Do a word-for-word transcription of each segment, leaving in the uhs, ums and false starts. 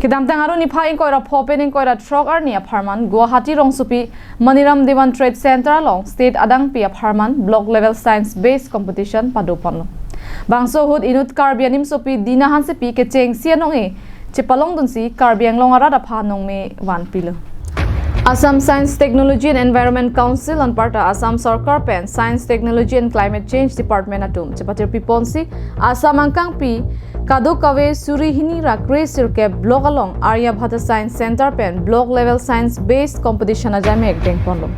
Kedamtang Aru niphai ingkoi ra pho pen ingkoi ra throk arni apharman Guwahati rongsopi Maniram Dewan Trade Center along state adangpi apharman block level science based competition padoponlo. Bangso ahut inut Karbi animsopi Dina Hansepi kechengsi anong-e chepalongdunsi Karbi Anglong arat aphan nongme vanpilo. Assam Science, Technology and Environment Council anparta Assam Sorkar pen Science, Technology and Climate Change Department atum chepatirpiponsi Assam angkangpi kadokave suri hini ra kre sirkep block along Aryabhata Science Center pen block level science based competition ajaimek dengponlo.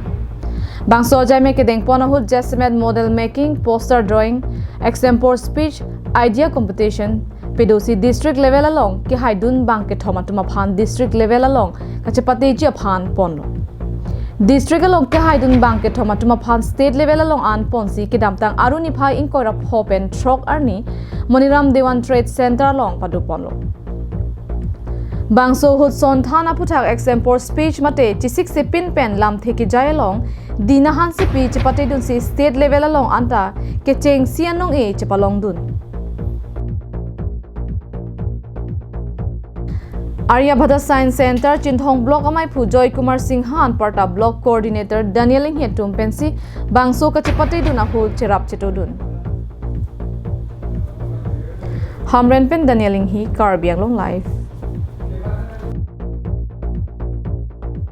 Bangso ajaimek kedengpon ahut jasemet model making, poster drawing, extempore speech, idea competition, pedosi district level along kehaidun bang kethom atum aphan district level along kachepateji aphan ponlo. District along kehaidun bang kethom atum aphan state level along an ponsi kedamtang Aru niphai ingkoi ra pho pen throk arni Maniram Dewan Trade Center along padoponlo. Bangso ahut sonthan aphuthak extempore speech mate chesik sepin pen lamthe kejai along Dina Hansepi chepatedunsi state level along anta kechengsi anong-e chepalongdun. Aryabhata Science Center Chinthong Block amaiphu Joy Kumar Singha anparta Block Coordinator Daniel Inghi atum pensi bangso kachepatedun ahut cherap chetodun. Hamren pen Daniel Inghi, Karbi Anglong Live.